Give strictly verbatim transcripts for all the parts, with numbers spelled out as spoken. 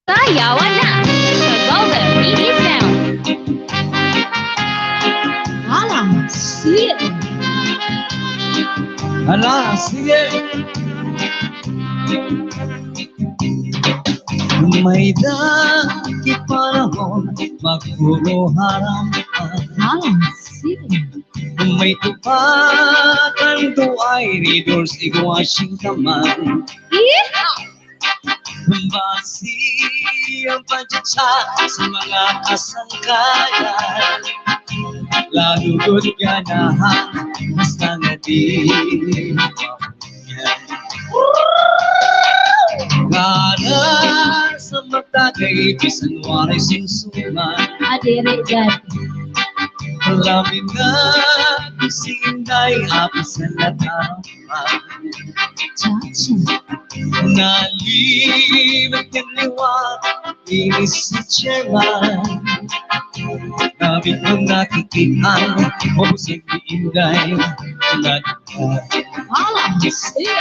Sayawan na sa Golden Mini Sound. Hala, sige. Hala, sige. May-ada it panahon, maghuhuharam pa. Hala, sige. May tupad an duay, Red Horse, igwa siyang kaman. Yeehaw! Basi an pagchat-chat sa mga kasangkayan, lalo gud ganahan, basta nga di mabunyan. Para sa matagay, bisan waray sumsuman. Ah, diri gad. Labi na si Inday, abisan na tama. Cha-cha. Nalimot an liwat, ini si Chairman. Dami kong nakikita, ubos an Inday. Hala, sige.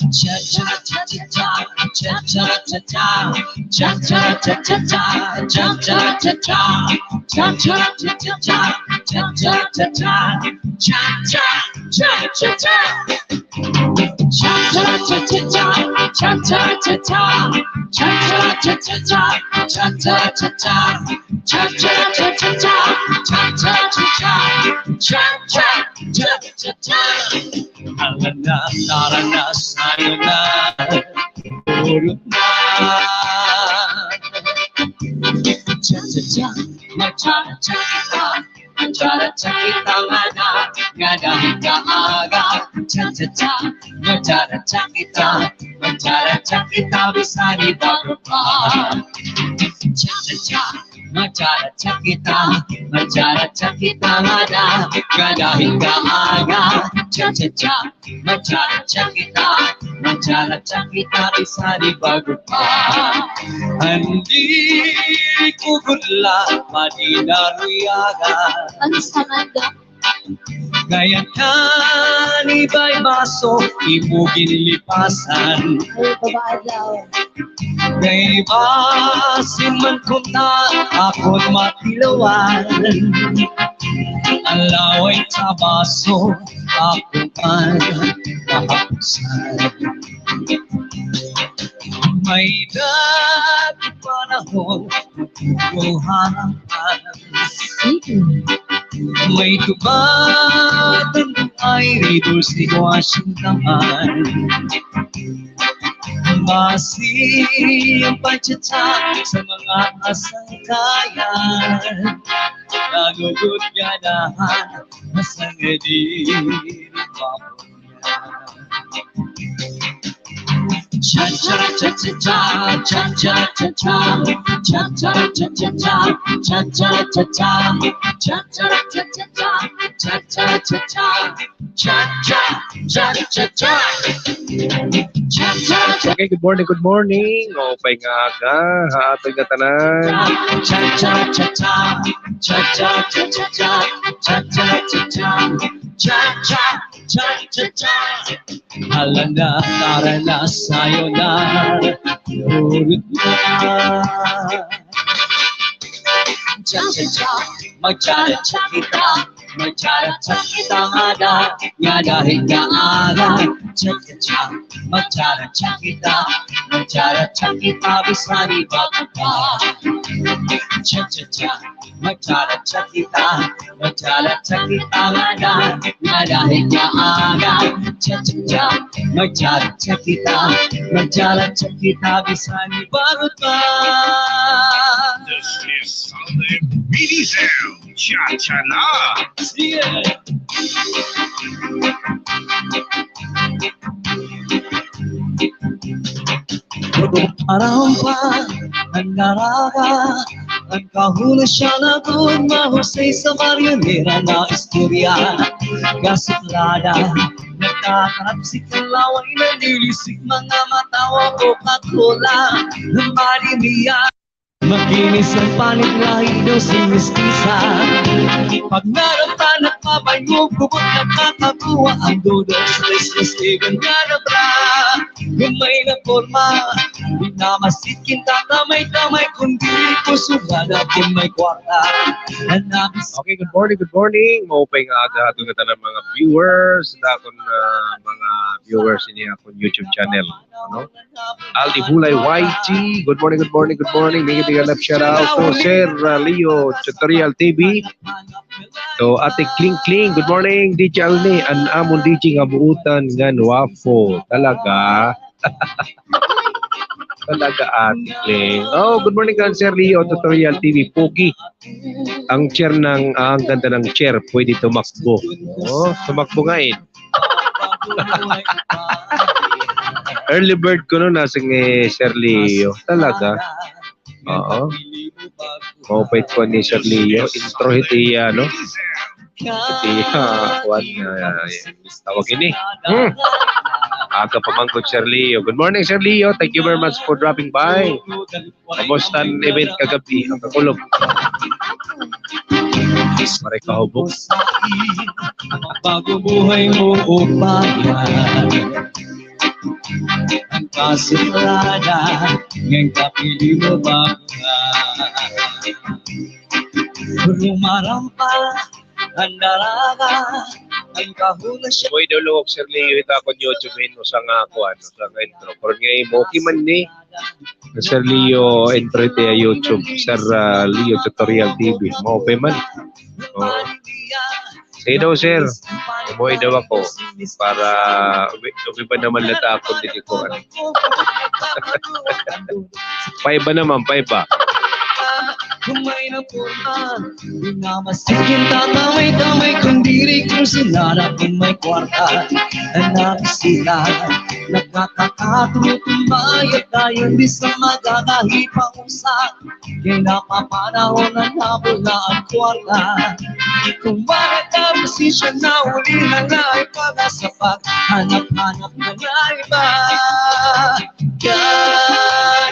Cha-cha-cha-cha-cha, cha-cha-cha-cha, cha-cha-cha-cha-cha, cha-cha-cha-cha, cha-cha-cha-cha, cha-cha-cha-cha, cha-cha-cha-cha. Cha-cha-cha-cha-cha, cha-cha-cha-cha, cha-cha-cha-cha, cha-cha-cha-cha, cha-cha-cha-cha, cha-cha-cha-cha, cha-cha-cha-cha, cha-cha-cha-cha. Hala na, tara na, sayo na, urot na. Cha-cha-cha, magcha-cha-cha kita. Magcha-cha-cha kita ngada, ngada high kaaga. Cha-cha-cha, magcha-cha-cha kita, magcha-cha-cha kita, bisan iba pa. Cha-cha-cha, magcha-cha-cha kita, magcha-cha-cha kita ngada, ngada high kaaga. Cha-cha-cha, magcha-cha-cha kita, magcha-cha-cha kita, bisan iba pa. An diri ko gudla, madinaruyaga. Ano sa manda? Kay an iba-iba so, imo ginlipasan. Ay, babae daw. Kay basin man kunta akon matilawan, an laway trabaho akon man kahapusan. May-ada it panahon, kukuhanan ka. Sige. May tupad an duay, Red Horse, igwa siyang kaman. Basi an pagcha-chat sa mga kasangkayan, lalo gud ganahan, basta nga diri mabunyan. Cha-cha-cha-cha-cha, cha-cha-cha-cha, cha-cha-cha-cha-cha, cha-cha-cha-cha, cha-cha-cha-cha, cha-cha-cha-cha. Cha-cha, cha-cha-cha. Cha-cha, cha-cha. Okay, good morning, good morning. Maupay nga aga ha aton ngatanan. Cha-cha-cha-cha. Cha-cha-cha-cha. Cha-cha-cha-cha. Cha-cha, cha-cha-cha. Hala na, tara na, sayo na. Urot na. Cha-cha-cha, magcha-cha-cha kita, magcha-cha-cha kita ngada, ngada high kaaga. Cha-cha-cha, magcha-cha-cha kita, magcha-cha-cha kita, bisan iba pa. Cha-cha-cha, magcha-cha-cha kita, magcha-cha-cha kita ngada, ngada high kaaga. Cha-cha-cha, magcha-cha-cha kita, magcha-cha-cha kita, bisan iba pa. This is Golden Mini Sound, cha-cha na. Sige. Rumparumpa an daraga, an kahulugan na gud mahusay sa marinera nga istorya. Gasuplada, nagtatarapsik an laway, nanlilisik mga mata, wa Coca-Cola, marinera. Makinis an panit, lahi daw si Miss Lisa. Pag naraptan at pabayog, bubot nakakakuha ang dudot sa Christmas Eve, ang ganap na gamay na porma. Di na masikin tatamay-tamay, kundi kusog na kung may kwarta. Ang nabis- Okay, good morning, good morning. Maupay nga aga ato nga tanan mga viewers, sa akon, ah, mga viewers ini akon YouTube channel, ano? Aldi Bulay Y T. Good morning, good morning, good morning. Big, big love shout out to Sir, uh, Leo Tutorial T V. To Ate Kling Kling. Good morning, D J Alni. An amon D J nga buutan ngan wapo. Talaga? Talaga, Ate Kling. Oh, good morning kan Sir Leo Tutorial T V. Pogi. Ang chair ng, ah, ang ganda ng chair. Pwede tumakbo. Oh, tumakbo nga eh. Early bird kuno na si, eh, Sir Leo. Talaga. Oo. Maupay ko ni Sir Leo. Intro hit iya, no? Hit iya, kuan, ah, tawag ini. Hmm. Aga pa man gud, Sir Leo. Good morning, Sir Leo. Thank you very much for dropping by. Kamusta an event kagab-i? Ang kakulop. Maray kahubog. Bago buhay mo, upaya. Ang kasuplada, ngang kapili mo ba? Rumarampa, ang daraga, ang kahuna siya. Uy, dulungog, Sir Leo, hit akon YouTube, hin usa nga kuan, usa nga intro. Pero nga imo, okay man ni. Sir Leo, intro hit iya YouTube. Sir, ah, Leo Tutorial T V. Maupay man. Oh. Sige daw, sir. Umuwi daw ako para umi-, umiba naman la ta ako didi ko, ano. Paiba naman, paiba. Kung may napurma, di na masikin tatamay-tamay, kung diri kung sinara, kung may kwarta, na nabisita, nagkakakatro, tumbayad tayo, di sa magagahi pa usa. Kay napapanahon na nabula ang kwarta. Kung bakit ang posisyon na uli na nga ay pag-asa, paghanap-hanap na nga iba.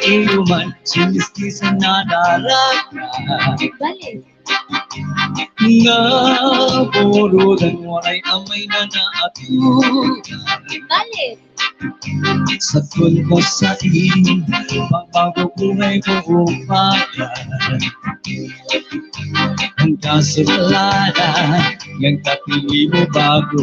Kainuman, siniskisa na daraga. Balik. Naburudan, waray amay na naaturan. Balik. Sa kun ko sa iyo, pagbago buhay mo upaya. Ang kasulada, yang kapili mo bago.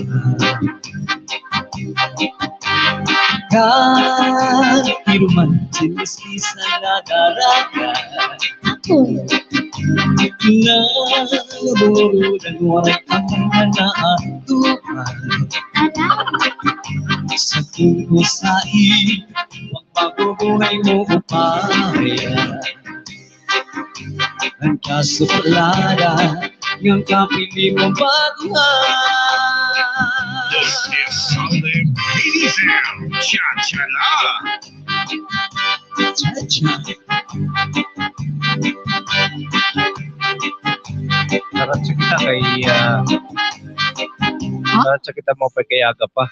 Kakiruman, siniskisa na daraga. Ako. Naburudan, waray ang mga naaturan. Sa kun ko sa iyo, pagbago buhay mo upaya. Ang kasulada, yang kapili mo bago. This is Sunday Ladies and Cha-cha-la. Cha-cha. Diretso kita kay, ah, diretso kita, maupay kay aga pa.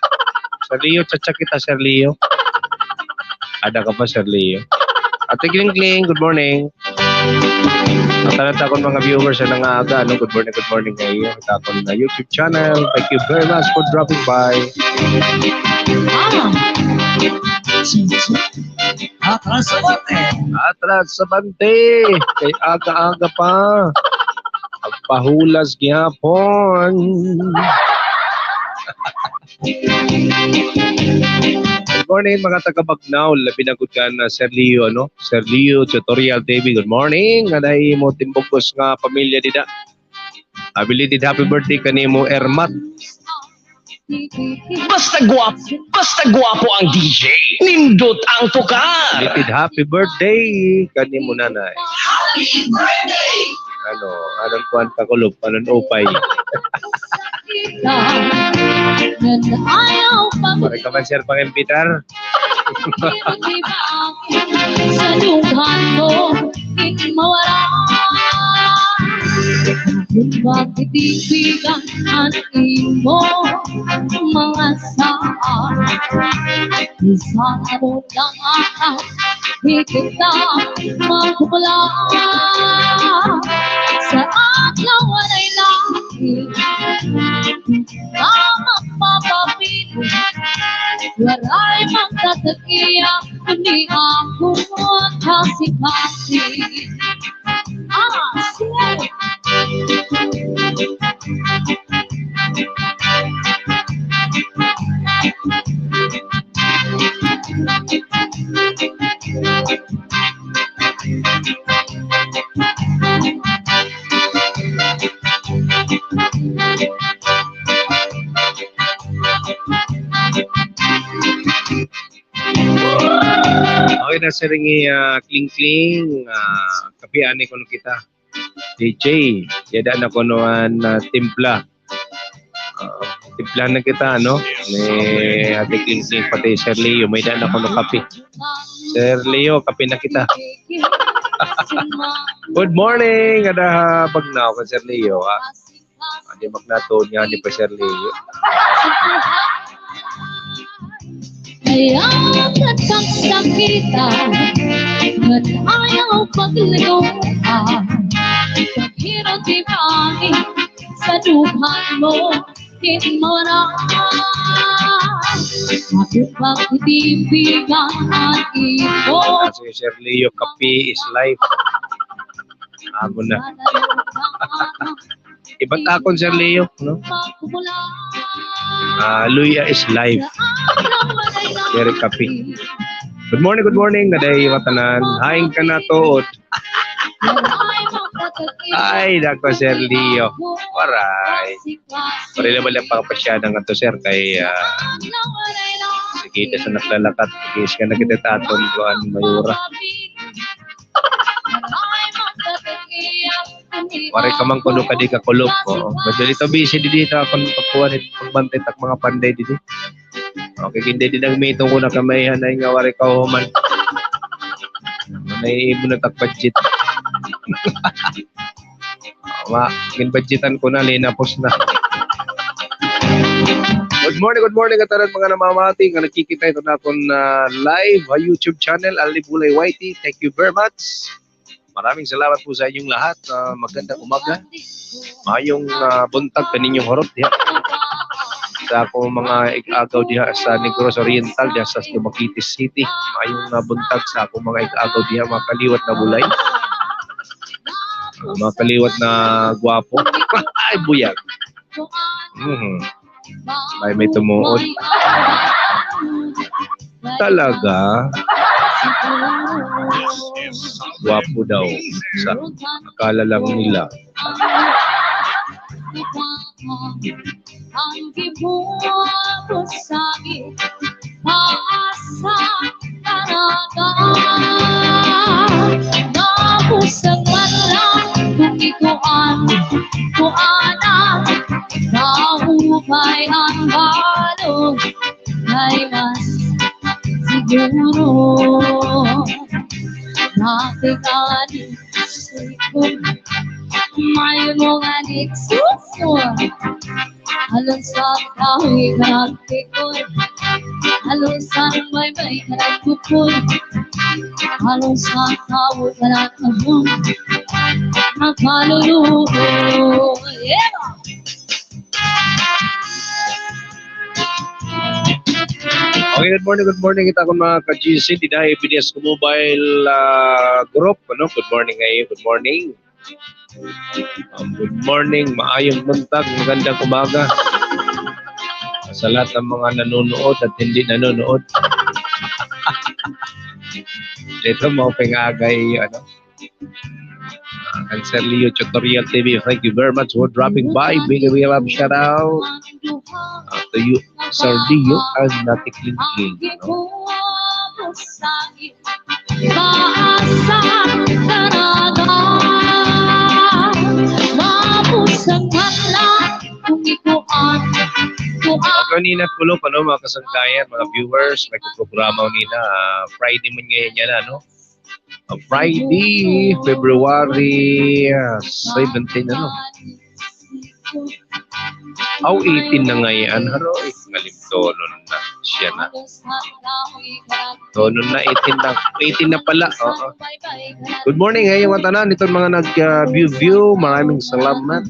Sir Leo, cha-cha kita, Sir Leo. Ada ka pa, Sir Leo? Ate Kling Kling, good morning. Ang tanan ta akon mga viewers sa nangaaga, ano, good morning, good morning kayo. Sa akon na YouTube channel, thank you very much for dropping by. Ah. Atras sa bante. Atras sa bante. Kay aga-aga pa. Magpahulas gihapon. Good morning, mga taga Bagnao. Labi na gud kan Sir Leo, ano? Sir Leo Tutorial T V, good morning. Anay imo timbugos nga pamilya dida. Ah, belated happy birthday kanimo, Ermat. Basta guwap-, basta gwapo ang D J, nindot ang tukar. Belated happy birthday kanimo, nanay. Happy birthday! Ano, anong kuwan ka, kulop? Anong upay? Pare ka man, sir, pang-imbitar? Sa dughan ko, in mawala. Kun bakit ipigan an imo mga saan, bisan amo lang kita magmula sa adlaw, waray lagi nga magpapapili, waray magtatag-iya, kundi akon kasikasi. Ah, sige. Okay na, siring hi, ah, Kling Kling, ah, kape anay kuno kita. D J, yada na kuno an, ah, timpla. Ah, timpla na kita, no? Ni Ate Kling Kling, pati Sir Leo, may-ada na kuno kape. Sir Leo, kape na kita. Good morning, ada ha Bagnao kan Sir Leo, ha? Adi magnatuon nga ni pa Sir Leo. Ayaw ka pagsakitan, ngan ayaw paglinguan. Paghirot ibahin sa dughan mo, kin mawara. Ako pagtitipigan an imo. Si Sir Leo, kape is life. Amo na. Iba ta akon, Sir Leo, no? Ah, luya is life. Diri kape. Good morning, good morning, ngada ha iyo ngatanan. Hain ka natuod? Ay, nako, Sir Leo. Waray. Waray la bala pakapasyadan ngadto, sir, kay, ah, sige, da sa naglalakat. Sige, siya na kita taton, kuan, mayora. Waray ka man kuno kadi kakulop, oo. Medyo dito busy didi ta akon pagkuan, pagbantay tak mga panday didi. Okay, hindi din nagmitong ko na kamay, hanay nga waray kahuman. Naiibon na tak budget. Ma, ginbudgetan ko na, linapos na. Good morning, good morning, ngatanan mga namamati nga nakikita ito na akon, ah, live, ah, YouTube channel, Aldi Bulay Y T. Thank you very much. Maraming salamat po sa inyong lahat. Ah, magandang umaga. Maayong, ah, buntag kaninyong hurot diha sa akong mga ig-agaw diha sa Negros Oriental, diha sa Dumaguete City. Maayong, ah, buntag sa akong mga ig-agaw diha, mga kaliwat na bulay. Ah, mga kaliwat na gwapo. Ay, buyag. Mhm. May, may tumuod. Talaga? Gwapo daw. Sa akala lang nila. Ang gibuhat sa akin, taas sa talaga. Mabusag man lang kung ikuan, kuanan, kaupay an balon, kay mas siguro natikani. May mga nagsusun. Alon sa kahoy nagtikod. Alon sa baybay nagtukod. Alon sa tawo nagkahon. Nagkaluluto. Yeah! Okay, good morning, good morning. Kita ko mga ka-G C, dida ha Evidencia Mobile, ah, Group. Ano? Good morning ngayon. Good morning. Um, good morning. Maayong buntag. Magandang umaga. Sa lahat ng mga nanonood at hindi nanonood. Dito mo pangagay, ano? Ah, kan Sir Leo Tutorial T V, thank you very much for dropping by. Big, big love shout out, ah, to you, Sir Leo and Ate Kling Kling, no? Kanina, kulop, ano, mga kasangkayan, mga viewers, may programa nina, ah, Friday man ngayon yan, ano? Ah, Friday, February, ah, seventeen, ano? Aw, eighteen na ngay-an, haro, eh, ngalimtonon na siya na. Tonon na, eighteen na. Eighteen na pala, oo. Good morning, hey, mga tanan, iton mga nag, ah, view, view, maraming salamat.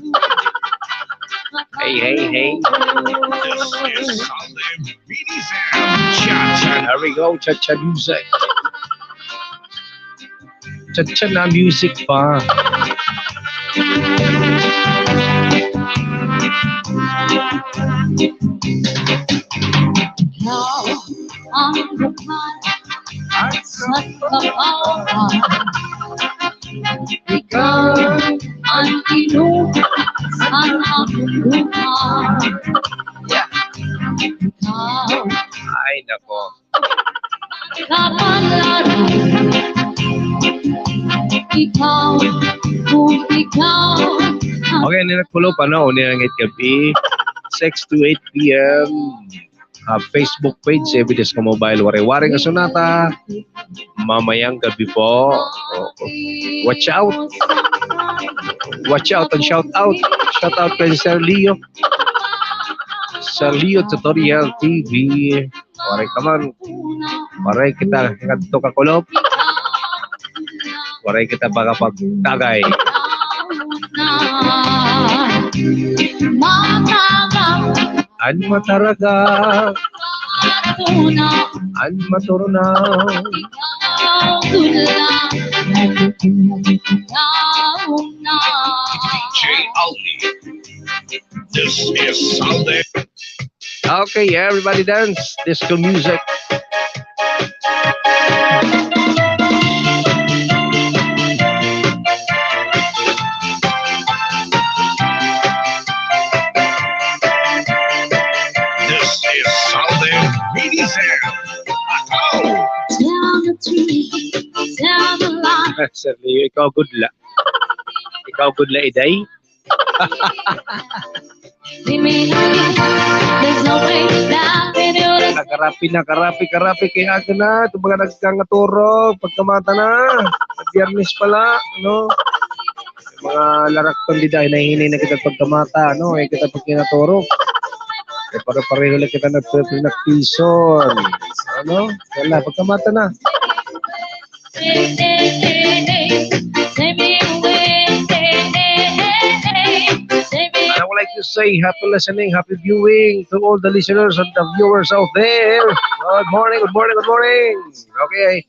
Hey, hey, hey. This is Solid B D C M Cha-Cha. There we go, cha-cha music. Cha-cha na music pa. Ikaw ang buhay at sa katawan. Ikaw ang inuusan ang buhay. Ikaw. Ay, nako. Kapalaran. Ikaw, kung ikaw ang Okay, nila kulo pa, no? Uni nga gab-i, six to eight p.m. Ah, Facebook page, Evides ka Mobile, Waray-Waray nga Sonata. Mamayang gab-i po. Oo. Watch out. Watch out and shout out. Shout out kay Sir Leo. Sir Leo Tutorial T V. Waray ka man. Waray kita ngadto ka kulop. Waray kita makapagtagay. An mataraga. An maturna. D J Aldi. This is Sunday. Okay, everybody dance. Disco music. This is Southern B D C. Ataw! Tell the truth, tell the lie. Sir Leo, ikaw gud la. Ikaw gud la, Iday. There's no way that we do this. Nakarapi na, karapi, karapi. Kay akin na, ito mga nagkangaturog, pagkamata na. Biyernes pala, no? Mga larakton dida, hinahinay na kita pagkamata, no? Ay kita pagkinaturog. Eh, pare-pareho lang kita nagpipinakpison. Ano? Wala, pagkamata na. And I would like to say happy listening, happy viewing to all the listeners and the viewers out there. Good morning, good morning, good morning. Okay.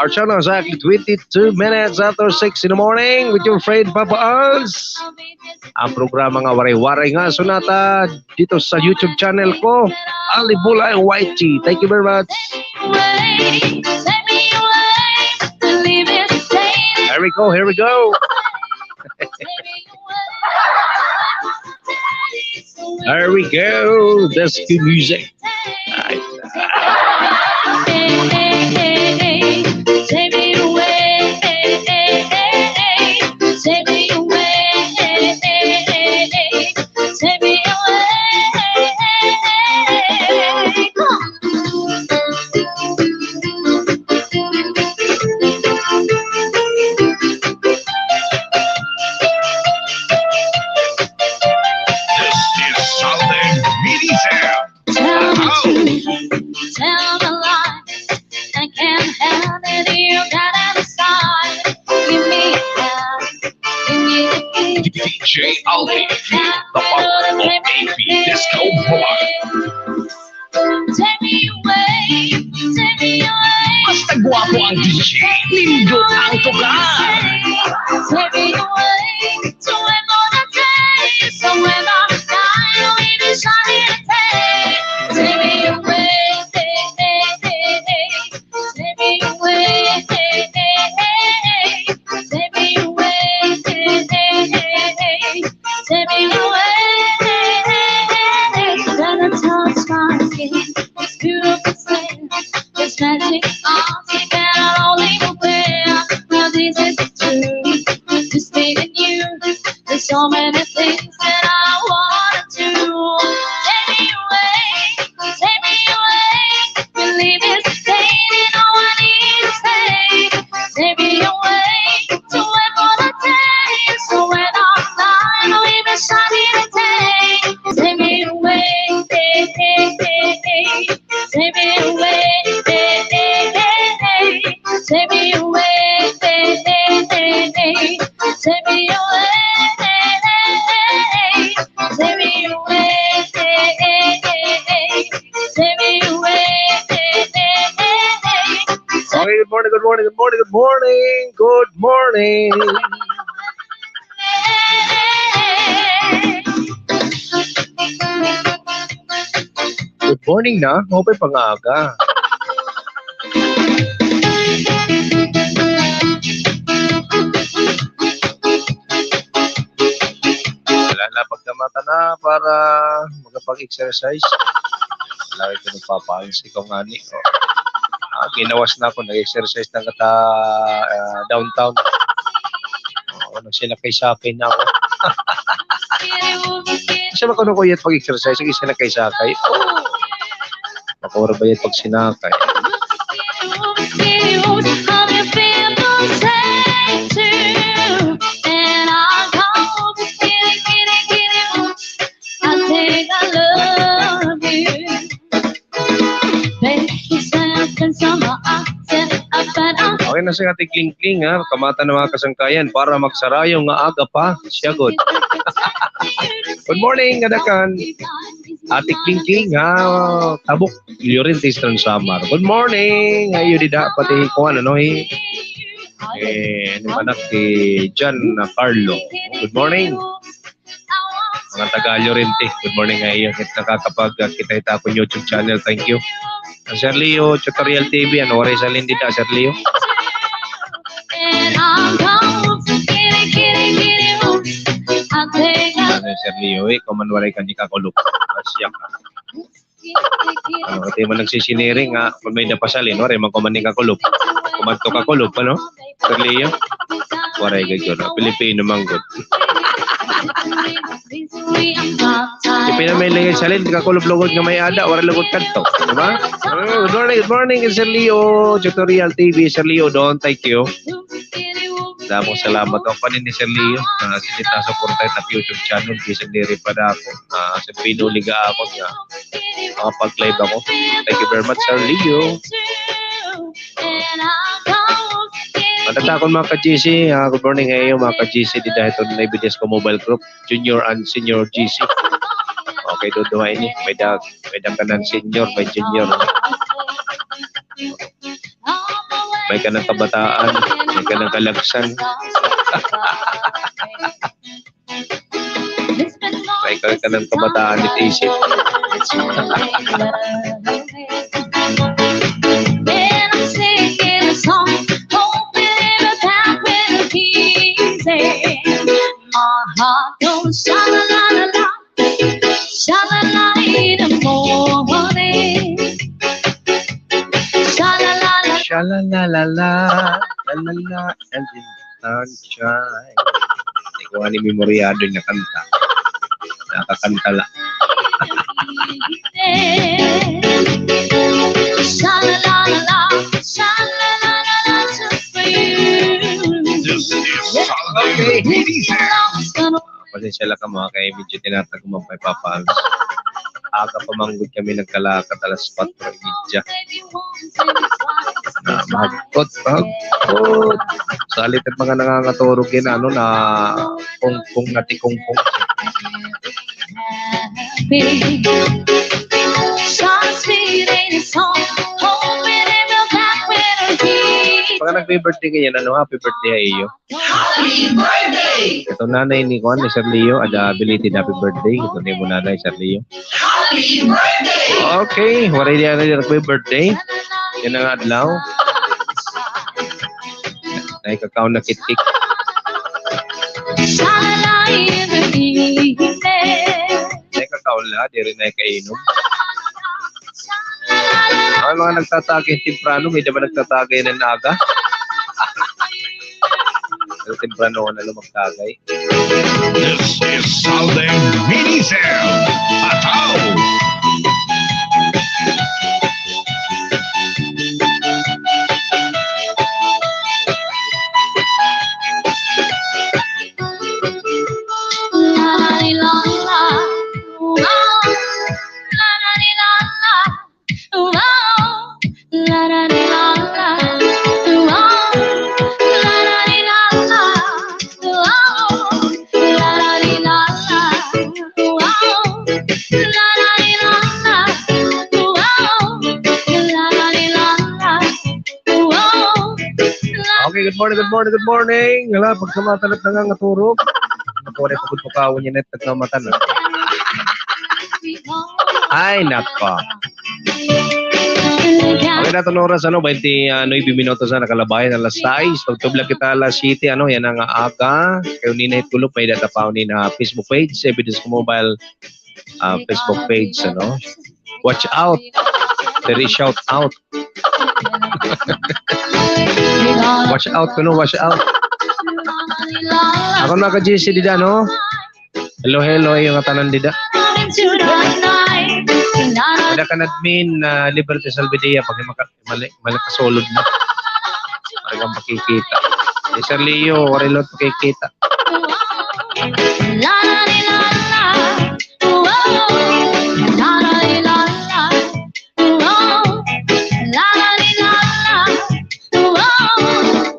Our channel is exactly twenty-two minutes after six in the morning with your friend Papa Alz. An programa nga Waray-Waray nga Sonata dito sa YouTube channel ko, Ali Bulay Y T. Thank you very much. Here we go, here we go. Here we go. That's good music. This is Southern B D C. Tell the truth, tell the lie. I can't help it, you gotta decide. Give me a hand, give me a kiss. D J Aldi, the pop of A P Disco Mobile. Take me away, take me away. Basta gwapo ang D J, nindot ang tukan. Take me away to another day, somewhere that I don't even shine in the day. Take me away, take me away, take me away, take me away, take me away. Take me away. When I touch my skin, this beautiful skin, this magic I cannot hold it away. Well, this is true. Just me and you. There's so many things that I wanna do. Take me away. Take me away. Believe it's fading, all I need is faith. Take me away to another day. So when I'm blind, I'll even shine in Good morning. Good morning na. Maupay pa nga aga. Wala na, pagkamata na para makapag-exercise. Lagi ko nagpapaayos, ikaw ngani. O. Ah, ginawas na ako, nag-exercise na kata, ah, downtown. Oo, nagsinakay-sakay na ako. Kasi ba kuno kuyat pag-exercise, nagsinakay-sakay? Oo. Makura ba yan pag sinakay? Okay na siya, Ate Klingkling, ha? Kamata na mga kasangkayan para magsarayo nga aga pa. Siya, good. Good morning, Kadakan. Ate Klingkling, ha? Tabok, Llorente, Eastern Samar. Good morning. Ayo, dida, pati kuan, ano, eh, eh, ano, anak, si John na Carlo. Good morning. Mga taga Llorente, good morning ha iyo. Hit nakakapag, ah, kita-kita akon YouTube channel. Thank you. An Sir Leo Tutorial T V, ano, waray salin dida, Sir Leo? Ano, Sir Leo, eh, ikaw man waray ka ni kakulop. Asya ka. Ano, kay man nagsisiniring nga, kon may-ada pa salin, waray man kuman ni kakulop. Kumadto kakulop, ano? Sir Leo? Waray gud, no? Pilipino man gud. Pilipino may lagi salin, kakulop lugod nga may-ada, waray lugod kadto. Di ba? Oh, good morning, good morning, Sir Leo. Tutorial T V, Sir Leo, don, thank you. Damo nga salamat. Ako pa ni Sir Leo, ah, sige ta suportahi it ak YouTube channel, bisan diri pa dako. Ah, sa pinuliga ako nga makapag-live ako. Thank you very much, Sir Leo. Matatakon, mga ka-G C, ah, good morning ha iyo, mga ka-G C, dida hiton Evidencia Mobile Group, junior and senior G C. Okay, duduha ini. May-ada, may-ada kanan senior, may junior. May kanan kabataan, may kanan kalagsan. May kanan kabataan it isip. Sha-la-la-la-la, la-la-la, la-la-la, and in sunshine. Hindi ko nga ni memoryado nga kanta. Nakakanta la. Sha-la-la-la-la, sha-la-la-la-la, just for you. This is Salvador Media. Pasensya la kamo, ha, kay medyo tinatagumang pa hi Papa Alves. Aga pa man gud kami nagkalakat, alas kwatro y medya. Na, mahagkot, mahagkot. Salit it mga nangangaturog yana, ano, na kungkong, natikungkong. Mga nagbi-birthday ngayon, ano, happy birthday ha iyo. Happy birthday! Ito nanay ni kuan, ni Sir Leo, ada belated happy birthday. Ito na imo nanay, Sir Leo. Happy birthday! Okay, waray niya na happy birthday. Yana nga adlaw. Nakakaon na kitik. Nakakaon la, diri nakainom. An mga nagtatagay temprano, may-ada ba nagtatagay nga aga? Pero temprano na la magtagay. This is Saldeng Mini Sam. Ataw! Morning, good morning, good morning. Hala, pagkamata na nangangaturog. Ako, wala pa gud pagkaon niya na, tagna mata na. Ay, nako. Okay na iton oras, ano, baynte nuebe minutos na nakalabay, alas sais. Pagtubla kita alas siyete, ano, yana nga aga. Kay ini nga kulop, may-ada ta pa ini nga Facebook page, Evidence Mobile, ah, Facebook page, ano. Watch out. Diri shout out. Watch out kuno, watch out. Akon mga ka-G C dida, no? Hello, hello, iyo nga tanan dida. Ada kan admin, ah, Liberty Salvidea, pag maka-, mali-, malakasulod na. Waray ka makikita. Si Sir Leo, waray liwat makikita.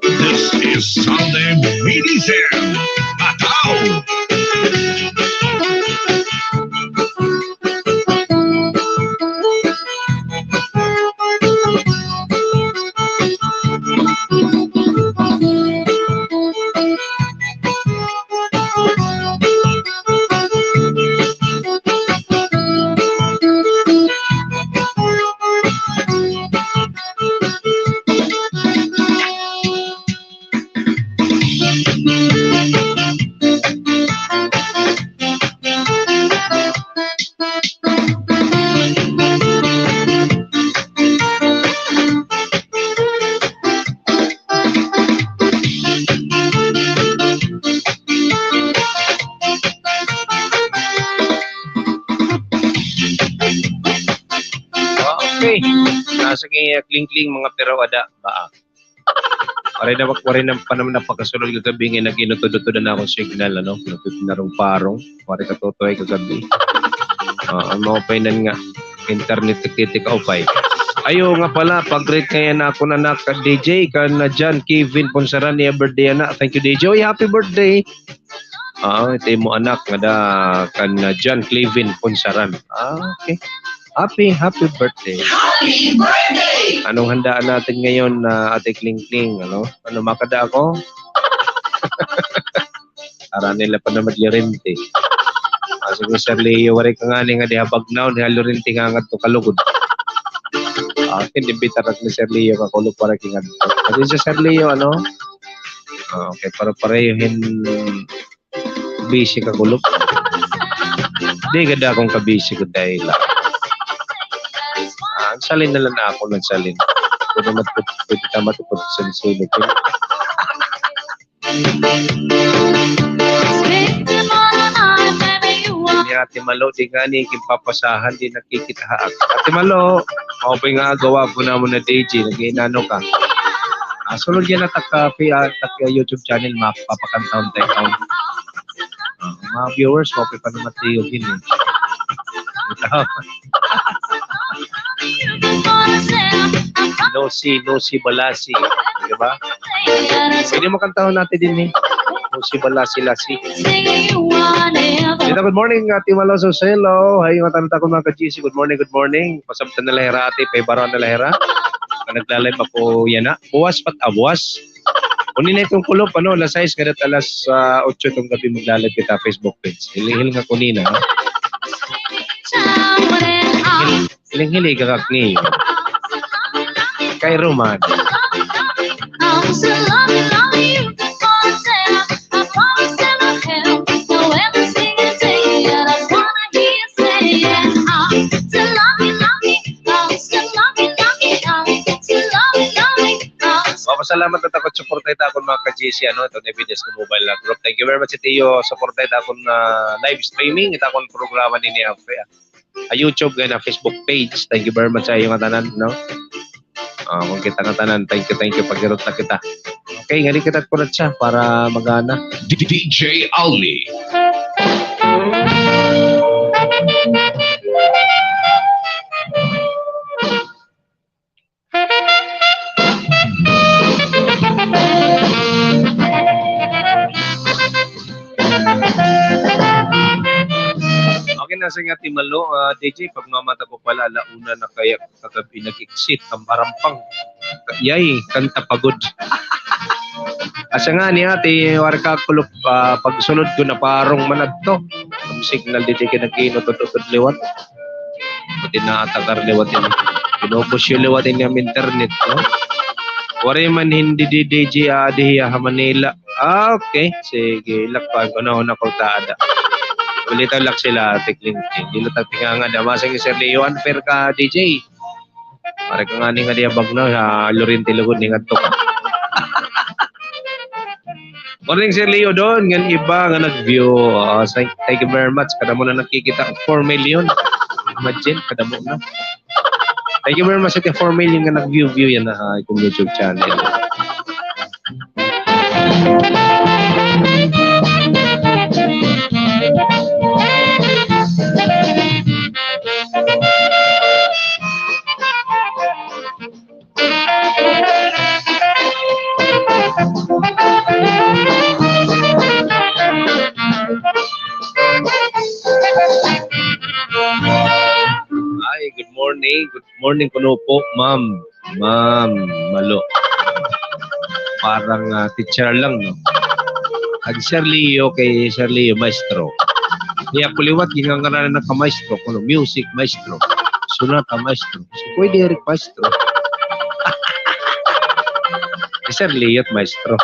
This is Sunday Mini Fair. Ataw! Okay. Nasa kay Kling Kling, mga piraw ada ba? Waray na, waray na pa naman napakasulod kagab-i nga nag-inutod-utod an akon signal, ano? Inutod na rong parong. Waray katutuhay kagab-i. Ah, an maupay nan nga internet tiktitik, upay. Ayo nga pala, pag-greet kay an akon anak, D J, kan, ah, John Kevin Punsaran, niya birthday, anak. Thank you, D J. Oy, happy birthday. Ah, it imo anak nga da kan, ah, John Clevin Punsaran. Ah, okay. Happy, happy birthday. Happy birthday! Anong handaan natin ngayon, ah, Ate Kling Kling, ano? Ano, makada ako? Ara nila pa naman Llorente. Ah, sige, Sir Leo, waray ka ngani nga diha Bagnao, diha Llorente nga ngadto ka lugod. Ah, hindi bitarag ni Sir Leo ka kulop para kingadto. Kasi si Sir Leo, ano? Ah, okay, para pareho hin busy ka kulop. Di gad ako ka-busy gud dahil. Ah, nagsalin na lang ako, nagsalin. Pwede mat-, pwede ka matupod sa silid. Ni Ate Malo, di ngani ginpapasahan, di nakikita ha ak-, Ate Malo, maupay nga aga, wago namon na D J, nag-iinano ka. Ah, sulod yana tak, ah, pi-, ah, tak, ah, YouTube channel, mapapakantahon ta ikaw. Ah, mga viewers, maupay pa naman tiyo gini. Nosy, Nosy Balasi, di ba? Pwede mo kantahon natin din, eh. Nosy Balasi-lasi. Dito, good morning, Ate Malo Soselo. Hi, mga tanan ta ko, mga ka-G C. Good morning, good morning. Pasabtan na la hira, ate, paibaran na la hira. Nagla-live ako yana. Buwas pa it, ah, buwas. Uni na iton kulop, ano, alas sais ngada it alas, ah, otso iton gab-i magla-live kita Facebook page. Hilihil nga kunina, ha? Hiling-hili ka kak niyo. Kay Roman. Mapasalamat na ta ko, suporta ita akon mga ka-G C, ano, iton Evidence Mobile na group. Thank you very much, ito iyo suporta ita akon, ah, live streaming, ita akon programa nini, ah, ah, YouTube, kay na Facebook page. Thank you very much sa iyo nga tanan, no? Ah, kon kita nga tanan, thank you, thank you, paghirot na kita. Okay, ngani kita kunat siya para magana. D J Alni. Okay na. Kasi nga, Ate Malo, ah, D J, pagmamata ko pala, ala una na kaya kagab-i nag-exit an Barampang. Yay, kanta pa gud. Asa ngani, Ate, waray ka kulop, ah, pagsulod ko naparong man adto. An signal didi kay nag-inutod-utod liwat. Pati naatakar liwat ini. Pinupusyo liwat ini an internet, no? Waray man hindi di D J adi hiya ha Manila. Ah, okay. Sige, lakpan ko na, una ko ta ada. Ulita lak sila, Ate Clinton. Dili ta tinganga da. Masang Sir Leo, unfair ka, D J. Pare ka ngani nga diya bagnaw, ha Lorente lugod ni ngadto ka. Morning, Sir Leo, doon ngan iba nga nag-view. Ah, thank, thank you very much. Kadamo na nakikita, four million. Imagine, kadamo na. Thank you very much sa four million nga nag-view, view yana ha akon YouTube channel. Hi, good morning. Good morning kuno po, ma'am. Ma'am Malo. Parang, ah, teacher lang, no? Ag Sir Leo, kay Sir Leo, maestro. Iya ko liwat, gingangaranan na ka maestro, kuno music maestro, sonata maestro. So, pwede rin maestro. Si Sir Leo, maestro.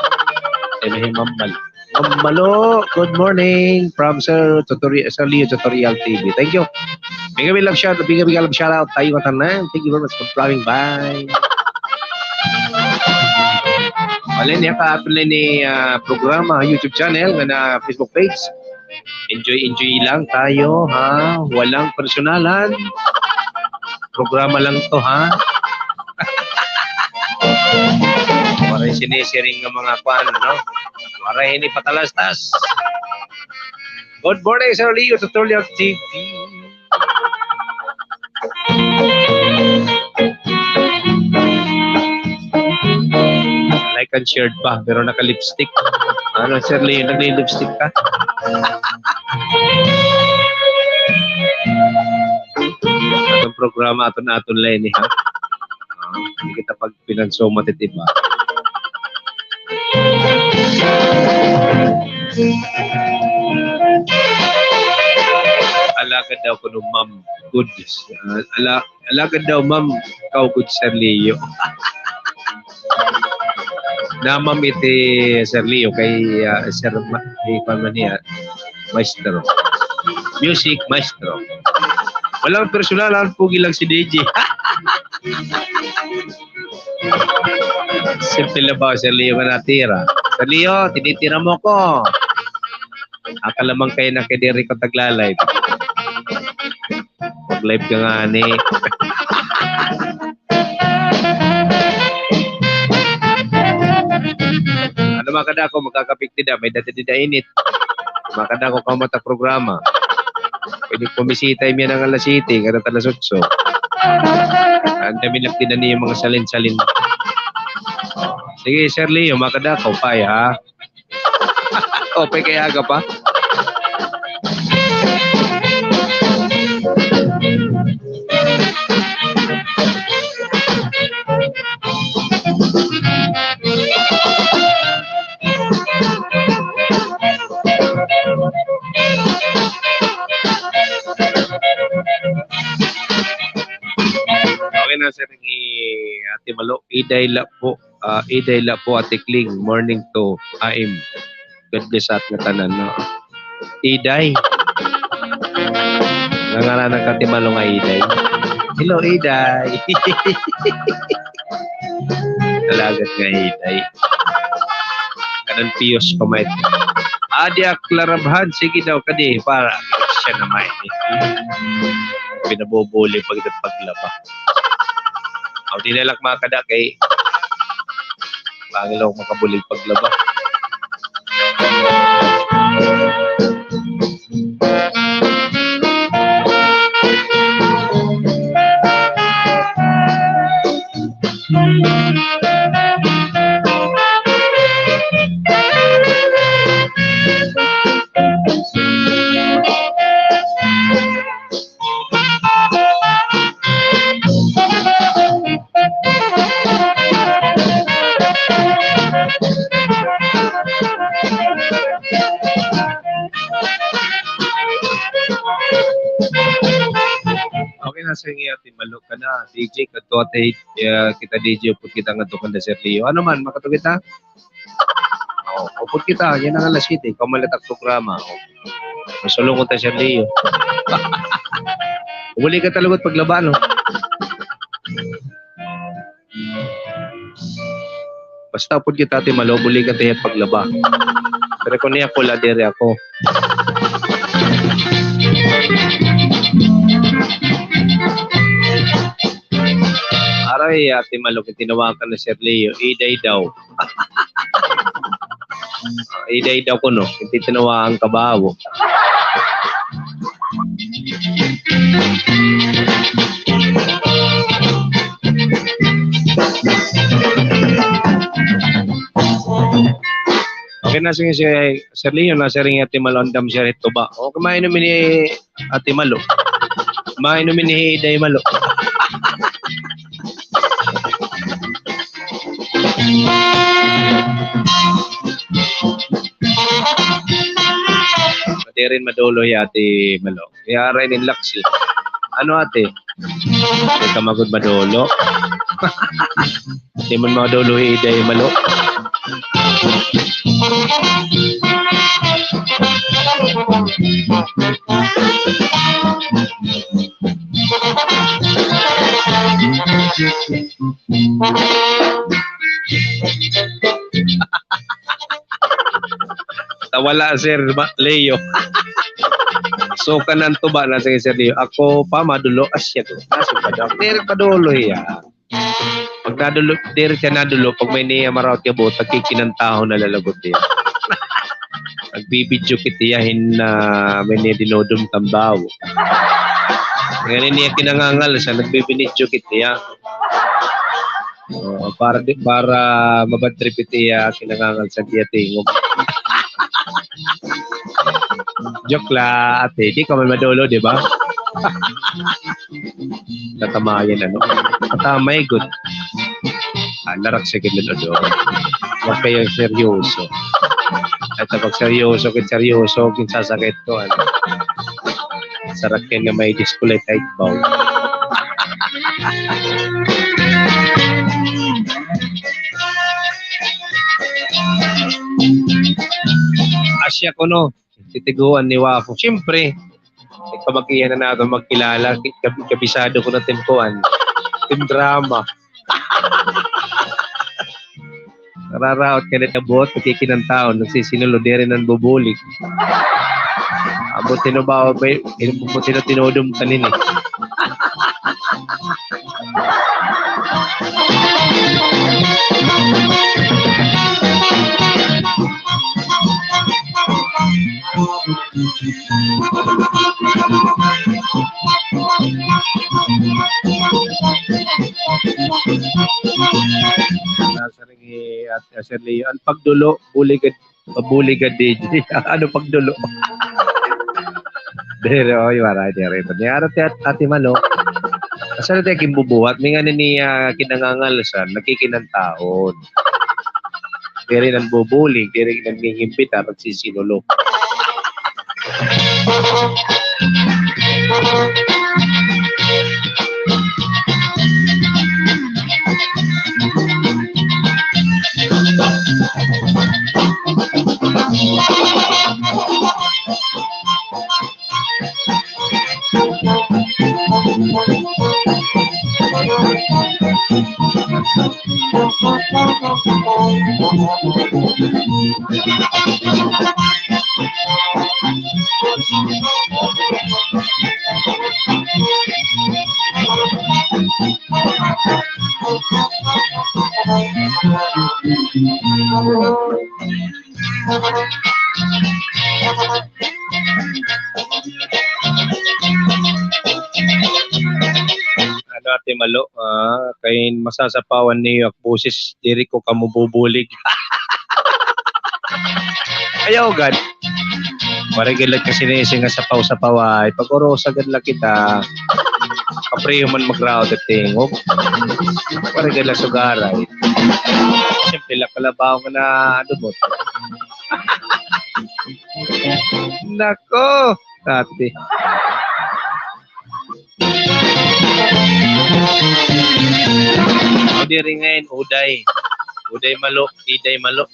Ay, may Ma'am Malo. Ma'am Malo, good morning from Sir Tutorial, Sir Leo Tutorial T V. Thank you. Big, big love shout, big, big love shout out ha iyo ngatanan. Thank you very much for dropping by. Wala niya ka aton ni, ah, programa, YouTube channel, nga na Facebook page. Enjoy, enjoy lang tayo, ha? Walang personalan. Programa lang to, ha? Waray sinisiring nga mga kuan, no? Waray ini patalastas. Good morning, Sir Leo Tutorial T V. Like and shared pa, pero naka-lipstick. Ano, Sir Leo, nagli-lipstick ka? Atong programa, aton-aton la ini, ha? Ah, hindi kita pagpinansumat it iba. Alagad daw kuno, ma'am. Good. Ah, ala-, alagad daw, ma'am. Kaw good, Sir Leo. Na, ma'am, iti Sir Leo kay, ah, Sir Ma-, kay kuan man niya, maestro. Music maestro. Walang personal, ang pugi lang si D J. Simple lang ba, Sir Leo, nga natira? Sir Leo, tinitira mo ko. Akala man kay nakidiri ko tagla-live. Mag-live ka ngani. Ano, mga kadako, makakapit dida, may dati dida init. Mga kadako, kaw mata programa. Pwede kumisita, imiyan ang alas siyete, kada alas otso. Ang dami lang dida niyo mga salin-salin. Sige, Sir Leo, mga kadako, pay, ha? Open kay aga pa. Okay na, sir, ni Ate Malo. Iday la po. Ah, iday la po, Ate Kling. Morning to A M. God bless sa aton ngatanan, no? Iday. Nangaranan ka, Ate Malo, nga Iday. Hello, Iday. Alagad nga Iday. Kanan piyos pa may. Adi ak larabhan, sige daw, kadi, para siya na may. Pinabubuli pag paglaba. Aw, di na lang makada kay Pangil ako makabulig paglaba. Sige, Ate Malo, kana, D J, kadto ate, eh, kita D J, upod kita ngadto kanda Sir Leo. Ano man, makadto kita? O, upod kita, yana nga alas siyete, ikaw man la it ak programa. O. Masulungon ta Sir Leo. Bubuli ka talaga it paglaba, no? Basta upod kita, Ate Malo, bubuli ka ta hiya it paglaba. Pero kon hiya ako la, diri ako. Aray, Ate Malo, kon tinawagan ka ni Sir Leo, iday daw. Iday daw kuno, kon tinawagan ka ba, awo. Okay na, sige, sige. Sir Leo, nasiring hi Ate Malo, andam siya hit tuba. Okay, mainom ini Ate Malo. Mainom ini hi Iday Malo. Diri madolo hi Ate Malo. Yara ini laksi. Ano, ate? Di ka man gud madolo. Di man madolo hi Iday Malo. Tawala, Sir Ma-, Leo. So, kanan tuba na, sige, Sir Leo. Ako pa, madolo. Asya ko. Asya pa daw. Diri pa dolo hiya. Pag nadolo, diri siya nadolo, pag may niya marawat nga buot, nagkikinantahon na la gud hiya. Nagbibidyo kit hiya hin, ah, may niya dinodum tambaw. Ngayon niya kinangangal siya, nagbibinidyo kit hiya. O, para di, para mabadtrip it iya kinangangal sa iya tingog. Joke la, ate. Di ka man madolo, di ba? Tatamayan, ano? Tatamay gud. Ah, narak sa gid, ano, do. Huwag kayo seryoso. Ay, pag seryoso, kit seryoso, kit sasakit ko, ano? Sarakyan nga may disqualified ba? Asya kuno, titiguan ni Wapo. Siyempre, ikaw mag-iya na nato magkilala, kab-, kabisado ko na tim kuan, tim drama. Nararaot ka na buot, pagkikinantaon, nagsisinulod, diri nan bubulig. Amo tinubaw, may, amo tinu-, tinudom ka nini. Nasa rin eh, at, ah, Sir Leo, an pagdulo, buligad, buligad D J. Ano pagdulo? Diri, oy, waray, diri. Ni ara ti At-, Ate Malo. Asa na tayo kimbubuhat? May nga ni, ah, kinangangal siya, nagkikinantaon. Diri nan bubulig, diri nan ngingimbitar, nagsisinulog. Ano, Ate Malo, ah, kay masasapawan niyo ak boses, diri ko kamo bubulig. Ayaw gad. Waray gad la kasi nisi nga sapaw-sapaw ay. Pag-urusa gad la kita, kapriyo man magraot it tingog. Waray gad la sugaray. Siyempre la kalabaw nga nadubot. Nako, ate. O, diri ngay-an, uday. Uday malo, iday malo.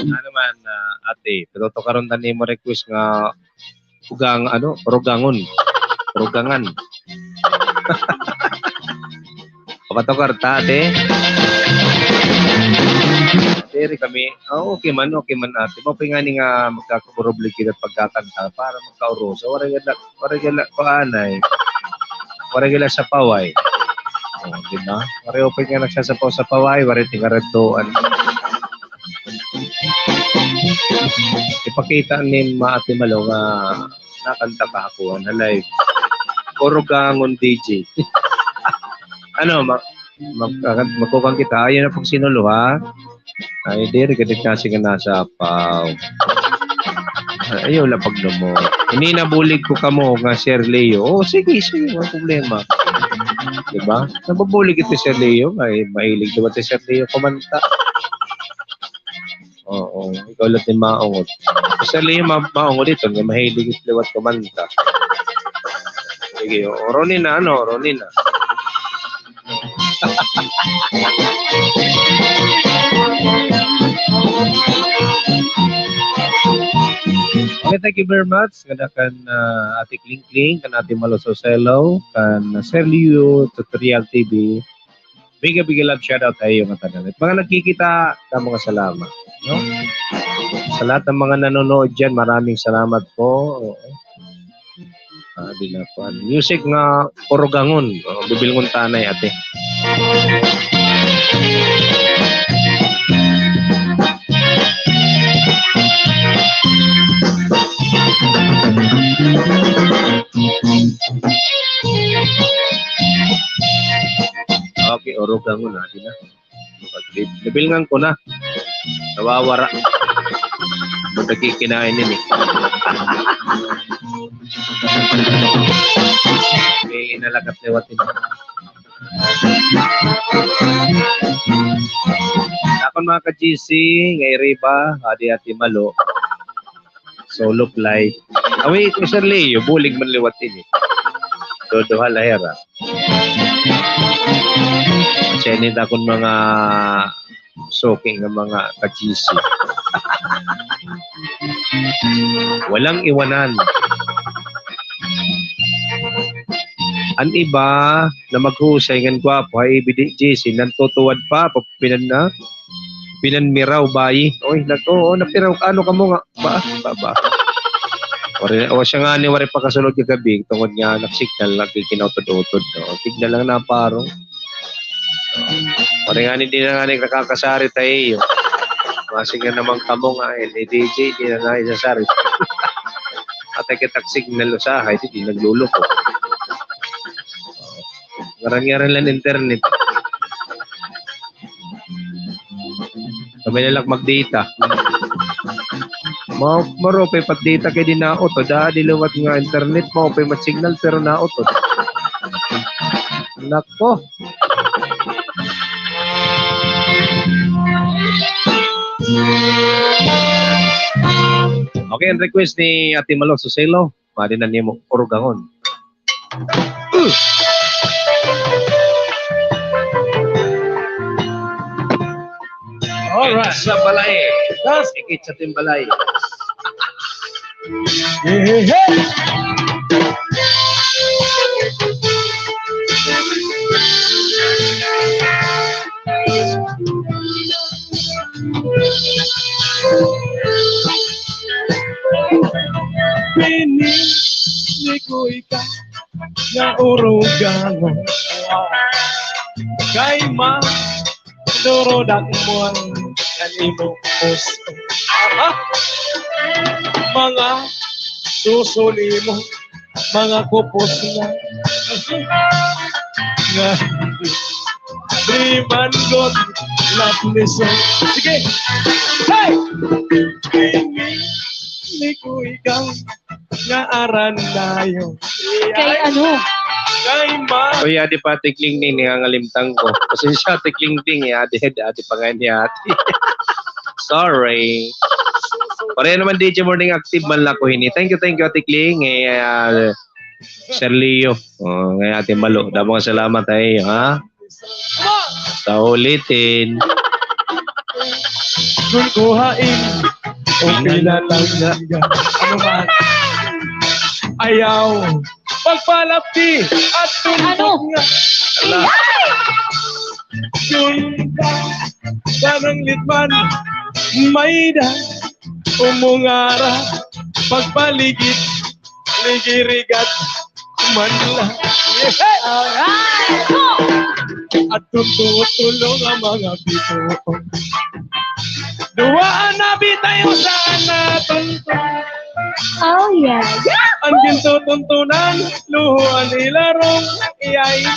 Ano man, ah, ate, pero tukaron ta nimo request nga Ugang, ano, Rugangon. Rugangan. Papatukar ta, ate. Diri kami. Ah, okay man, okay man, ate. Mao pa ngani nga magkakaburuble kita pagkakanta para magkaurusa. Waray gala, waray gala, kuan ay. Waray gala sapaway. O, di ba? Waray pa nga nagsasapaw-sapaway, waray tingaradtoan. Ipakita ni Ate Malo nga nakanta ka ha kuan, ha live. Urugangon D J. Ano, ma-, mag-, magkukuan kita. Ayaw na pagsinulo, ha? Ay, diri gad kasi nga nasapaw. Ayaw la pagdumot. Ini nabulig ko kamo nga Sir Leo. O, sige, sige, waray problema. Di ba? Nabubulig ito Sir Leo. Ay, mahilig naman si Sir Leo kumanta. Oo, ikaw la it maungot. Sir Leo, ma-, maungot ito, nga mahilig it liwat kumanta. Sige, o, Ronnie na, ano, Ronnie na. Okay, thank you very much. Ngada kan, ah, Ate Klingkling, kan Ate Malo Soselo, kan Sir Leo Tutorial T V. Big, big love shout out ha iyo ngatanan. It mga nagkikita, damo nga salamat, no? Sa lahat ng mga nanonood diyan, maraming salamat po. Oo. Ah, di na kuan. Music nga Urugangon. O, bibilngon ta anay, ate. Okay, Urugangon, ate na. Nabilngan ko na. Nawawara. Ba't nakikinain yun eh? May nalakat liwat yun. Akon mga ka-G C, nga iriba, adi Ate Malo. Solo flight. Awi, Sir Leo, bulig man liwat ini. Duduha la hira. Siya ini akon mga suki nga mga ka-G C. Walang iwanan. An iba na maghusay ngan gwapo, hay ibidi G C, nantutuwad pa, pa-, pinan na, pinanmiraw, bayi. Oy, nag-, oo, napiraw ka, ano ka mo nga? Ba, ba, ba. Waray, o siya ngani, waray pakasulod kagab-i, tungod nga nag-signal, nagkikinautod-utod, no? Signal lang na, paro. Waray ngani, di na ngani nakakasari ta ha iyo. Masing nga naman kamo nga, eh, ni D J, di na na isasari. Atay kita signal usahay, di, di nagluluko. Ngaran-ngaran lang internet. Kami na lang mag-data. Ma-, maupay pa it data kay di nautod. Adi liwat nga internet, maupay man it signal, pero nautod. Nako. Okay, an request ni Ate Malo Suselo. Madi na nimo Urugangon. All right. Sa balay. Yes. Ikit sa timbalay. Hey, hey, hey. Pinili ko ikaw nga Urugangon. Kay madurudak mo an imo puso. Aha! Mga suso nimo, mga kupos na. Nga, di man gud love lesson. Sige! Hey! Pinili ko ikaw nga aranayo. Kay ano? Kay ma- Uy, adi pa, Ate Klingkling, nangangalimtan ko. Pasensya, Ate Klingkling, eh, adi, adi pa nga ni ate. Sorry. Pareho naman, D J Morning, active man la ako hini. Thank you, thank you, Ate Kling. Eh, ah, Sir Leo. Oh, ngay Ate Malo. Damo nga salamat ay, ha? Sa ulitin. Kun kuhain, o pinalangga. Ano man? Ayaw. Pagpalapti at tumbok nga. Ala. Kun ka, kanang litman, mayda, umungara, pagpaligid, ligirigat, man la. Alright, go! At tututulo nga mga bituon. Duwaan na bitayo sa naton. Oh, yeah. An gintutuntunan, luhoan ilarong, iyay.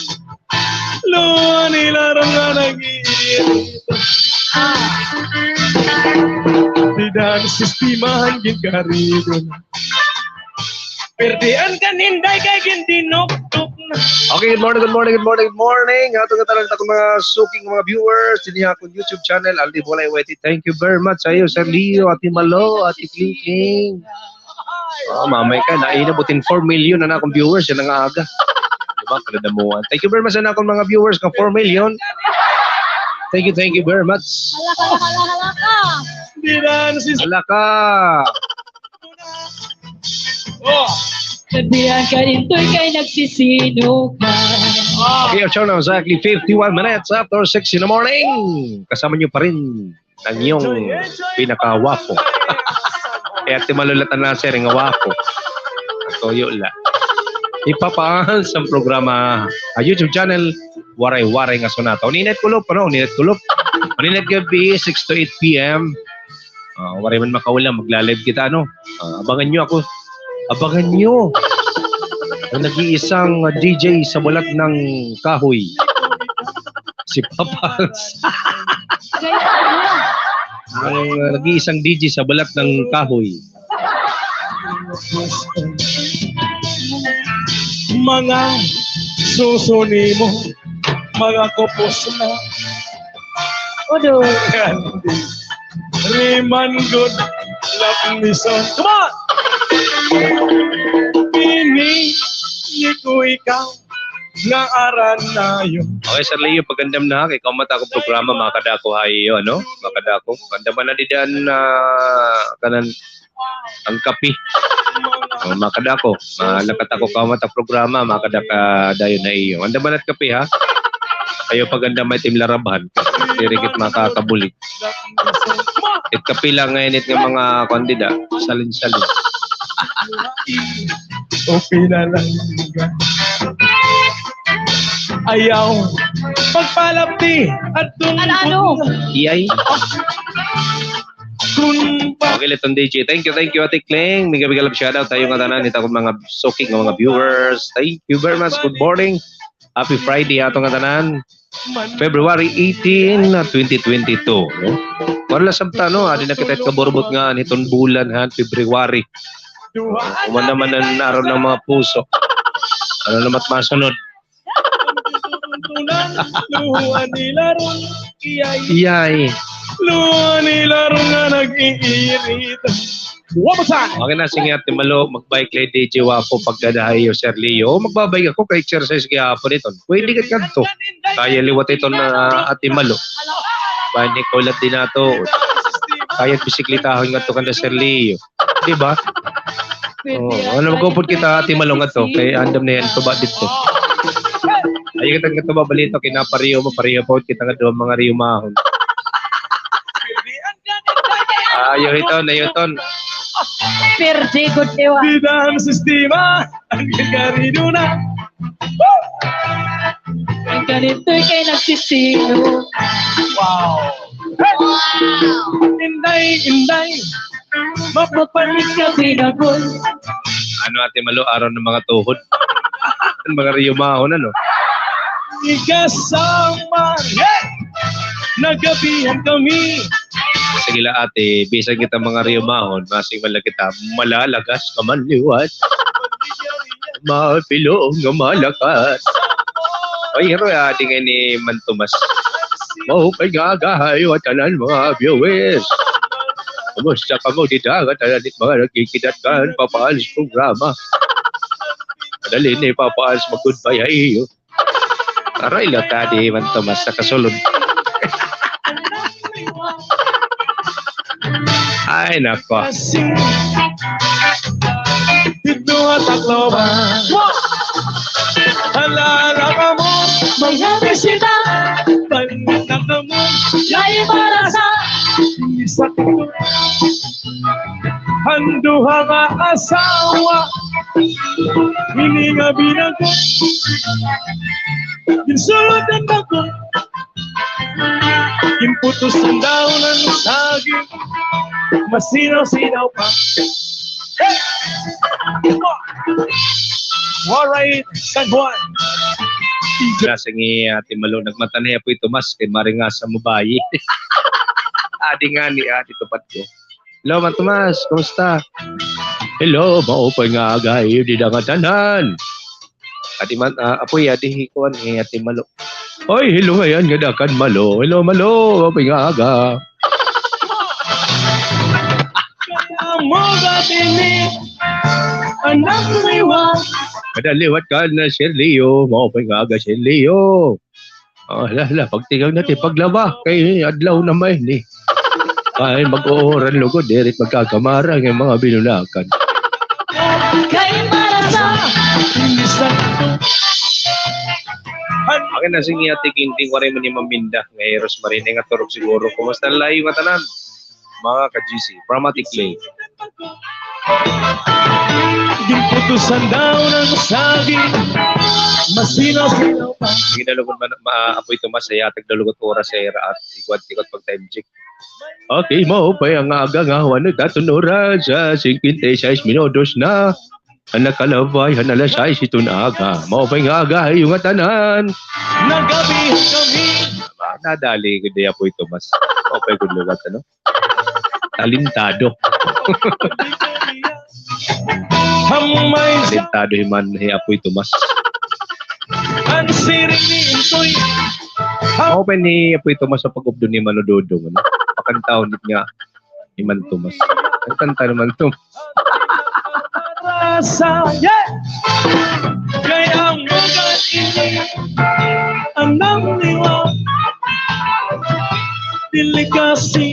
Luhoan ilarong nga nag-iirita. Ah. Dida an sistema han ginkarigon. Perdian kan Inday kay gindinukdok na. Okay, good morning, good morning, good morning, good morning. Ato nga tanan, ato mga suking mga viewers dinhi ha akon YouTube channel, Aldi Bulay Y T. Thank you very much sa iyo, Sir Leo, Ate Malo, Ate Klingkling. Oh, mamay ka, nainabot hin four million na akon viewers yana nga aga. Diba? Kadadamuhan. Thank you very much sa akon mga viewers nga four million. Thank you, thank you very much. Hala ka, hala ka, hala ka. Hala ka. Oh. Sabihan ka rin, Toy, kay nagsisino ka. Okay, it's now exactly fifty-one minutes after six in the morning. Kasama niyo pa rin ang iyong pinakawapo. Eh, Ate Malo la tan-awa, sir, nga wapo. Tuyo la. Ipapahal sa programa, ah, YouTube channel, Waray-Waray nga Sonata. Uninit kulop, ano? Uninit kulop. Uninit gab-i, six to eight P M. Ah, waray man makaulam, magla-live kita, ano? Ah, abangan niyo ako. Abangan niyo. Ang nag-iisang, ah, D J sa balat ng kahoy. Si Papa Hans. Ang, ah, nag-iisang D J sa balat ng kahoy. Mga suso nimo, mga kupos na. Odo. Riman good, love me so. Come on! Pinili ko ikaw nga aranayo. Okay, Sir Leo, pag-andam na, ha, kay kaumat ako programa, makada ako ha iyo, ano? Makada ako. Andam na dida an, ah, kanan, an kape. Oh, makada ako. Malakat ako kaumat ak programa, makada ka dayon ha iyo. Andam na it kape, ha? Ayaw pag-andam it im larabhan. Diri gad makakabulig. It kape la ngay-an it nga mga kuan dida, salin-salin. O pinalangga. Ayaw pagpalapti at tungkol. Ano, ano? Iyay. Kun pa- Okay, Liton D J. Thank you, thank you, Ate Kling. Mega, mega love shout out ha iyo ngatanan, hit akon mga suki nga mga viewers. Thank you very much. Good morning. Happy Friday ha aton ngatanan. February eighteen, twenty twenty-two, no? Wala sab ta, no? Adi na kita kaburbot nga hiton bulan, ha, February. Human naman an aron ng mga puso. Ano naman masunod? Luha nila ron, iyay. Iyay. Luha nila ron nga nag-iirit. What was that? Okay na, sige, Ate Malo, magbike la hi D J Wapo pagkada ha iyo, Sir Leo. O, magbabike ako, kay exercise gihapon iton. Pwede ka kadto. Kaya liwat iton na Ate Malo. Bahin ikaw la dinhi ato. Kaya bisiklitahon ngadto kanda Sir Leo. Di ba? Oo, ano, mag-upod kita, Ate Malo, ngadto. Kay andam na hiya tuba didto. Ayaw kita ngadto, balita, kay napareho mo, pareho pa kita ngadto, mga riyumahon. Ayaw hiton, ayaw hiton. Perdi gud, di ba? Dida an sistema, an gagarido na. An ganito kay nagsisino. Wow. Inday, inday. Mapapanik ka, binagol. Ano, Ate Malo, aron ng mga tuhod? An mga riyumahon, ano? Ikasama, hey! Nagabihan kami. Sige la, ate, bisan kita mga riyumahon, masing man la kita, malalagas ka man liwat. Mapilong nga malakas. Oy, hero, adi ngay-an ni Man Tomas. Maupay nga aga ha iyo ngatanan, mga viewers. Kumusta kamo dida ngatanan, mga nagkikidatan, papaano sa programa? Madali na, papaano sa mag-goodbye ha iyo. Aray, lata di Man Tomas sa kasulod. Ay, nako. Didto ha Tacloban. Hala, hala kamo, mga bisita. Balik na kamo, kay para sa isa ko. An duha nga asawa, hini nga binago. Ginsulod an bako. Ginputos an dahon han saging. Masinaw-sinaw pa. Hey! Waray San Juan. Nasa ni Ate Malo, nagmata na hi Apoy Tomas kay maringasa mo bayi. Adi ngani, adi tupad ko. Hello, Man Tomas, kumusta? Hello, maupay nga aga ha iyo dida ngatanan. Adi man, ah, Apoy, adi hi kuan, hi Ate Malo. Oy, hello ngay-an ngada kan Malo. Hello, Malo, maupay nga aga. Kay amo gad ini, anak liwat. Kada liwat kan Sir Leo, maupay nga aga, Sir Leo. Oh, hala, hala, pagtigaw na ti paglaba, kay adlaw na man ini. Kay mag-uuran lugod, diri magkakamara nga mga binunakan. Kay para sa Akin na, sige, Ate Ginting, waray man ni Maminda, nga Rosemary, nga turog siguro. Kumusta la iyo ngatanan? Mga ka-G C, from Ate Clay. Ginputos an dahon han saging, masinaw-sinaw pa. Sige, dalugod man, ma-, Apoy Tomas, ay atag dalugod oras sa ira at ikot-ikot pag time check. Okay, maupay nga aga nga, ano, aton oras, ah, singkwenta y seis minutos na. An nakalabay han alas sais iton aga. Maupay nga aga ha iyo ngatanan. Nagabi kami. Ah, nadali gud ni Apoy Tomas. Maupay gud lugat, ano? Talentado. Hamay sa Talentado hi man hi Apoy Tomas. An siring ni Intoy. Maupay ni Apoy Tomas ha pag-updon ni Mano Dodong, ano? Pakantahon gud nga ni Man Tomas. An kanta ni Man Tomas. Rasa, yeah! Kay amo gad ini, anak liwat. Dili kasi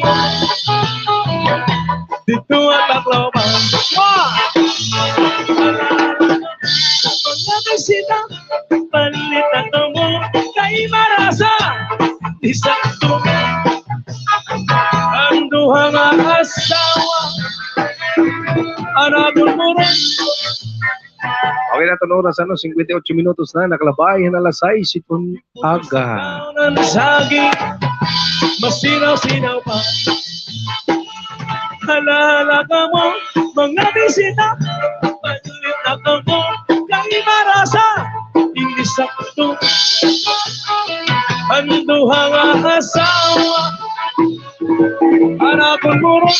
didto ha Tacloban. Wa! Mga bisita, palit na kamo kay marasa. Di sakto. An duha nga asawa, an akon murag. Okay na iton oras, ano, singkwenta y otso minutos na, nakalabay han alas sais iton aga. An saging, masinaw-sinaw pa. Hala, hala kamo, mga bisita. Palit na kamo kay marasa. Ini sakto. An duha nga asawa, an akon murag.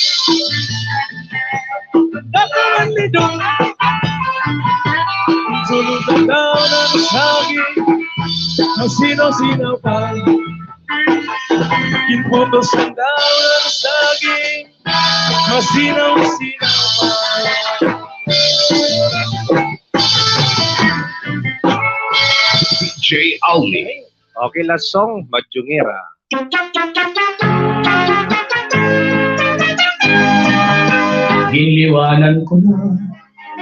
Dako man ni Dong. Sulod an dahon han saging, masinaw-sinaw pa. Ginputos an dahon han saging, masinaw-sinaw pa. D J Almi. Okay, last song, Madyungera. Ginliwanan ko na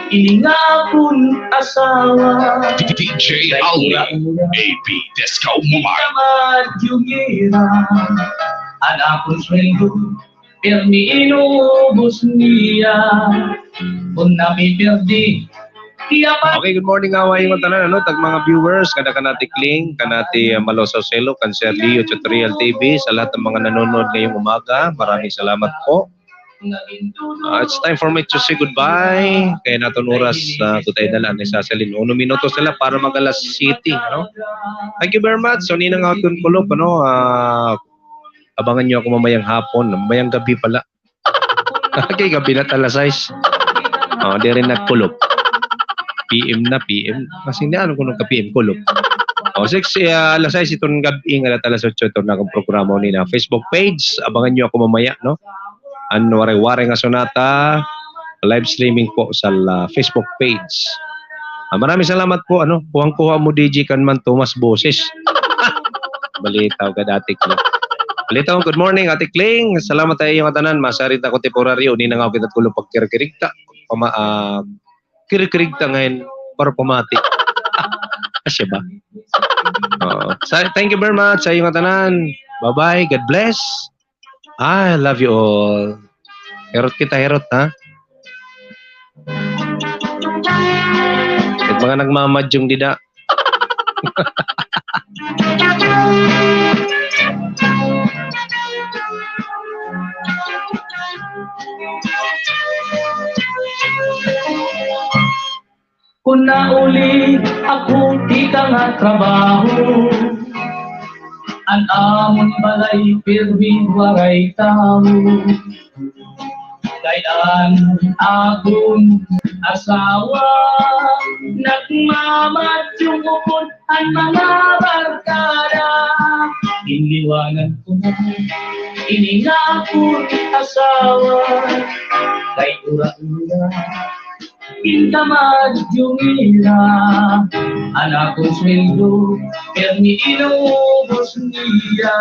ini nga akon asawa. D J Almi, A P Disco Mart. Madyungera an akon sweldo. Pirmi inubos niya, kon nami pirdi, iya pa. Okay, good morning, awa, ha iyo ngatanan, ano, tag mga viewers, kada kan Ate Kling, kan Ate, ah, Malo Soselo, kan Sir Leo Tutorial T V, sa lahat ng mga nanonood ngayong umaga, maraming salamat po. Ah, it's time for me to say goodbye. Kay an aton oras, ah, gud-ay na la, an isasalin. Uno minutos na la para mag alas siyete, ano? Thank you very much. So, Ninang Aton Kulop, ano, ah, Abangan niyo ako mamayang hapon, mamayang gabi pala. Kay gabi na, alas sais. Oh, diri na kulop. P M na, P M. Kasi ni ano kuno ka P M kulop. Oh, six, ah, alas sais iton gab-i nga alas otso iton akon programa ini na Facebook page. Abangan niyo ako mamaya, no? An Waray-Waray nga Sonata, live streaming po sa la-, Facebook page. Ah, maraming salamat po, ano, kuhang-kuha mo, D J Kanman Thomas Boses. Balitaw ka dati, Kling. Balitaw, good morning, Ate Kling. Salamat ha iyo ngatanan. Masarit ako temporaryo. Uni na nga kita tulo pagkirikirigta. Pama-, ah, kirikirigta ngayon para pamati. Asya ba? Oo. Sa-, thank you very much sa iyo ngatanan. Bye-bye. God bless. I love you all. Hirot kita, hirot, ha? It mga nagmamadyong dida. Kon nauli ako kita nga trabaho, an amon balay pirmi waray tawo. Kay an akon asawa nagmamadyong upod an mga barkada. Ginliwanan ko na ini nga akon asawa. Kay ura-ura gintamadyo nira an akon sweldo, pirmi inubos niya.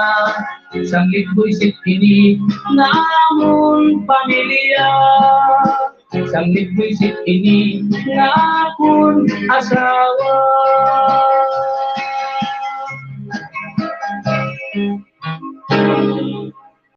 Sanglit buwisit ini nga amon pamilya. Sanglit buwisit ini nga akon asawa.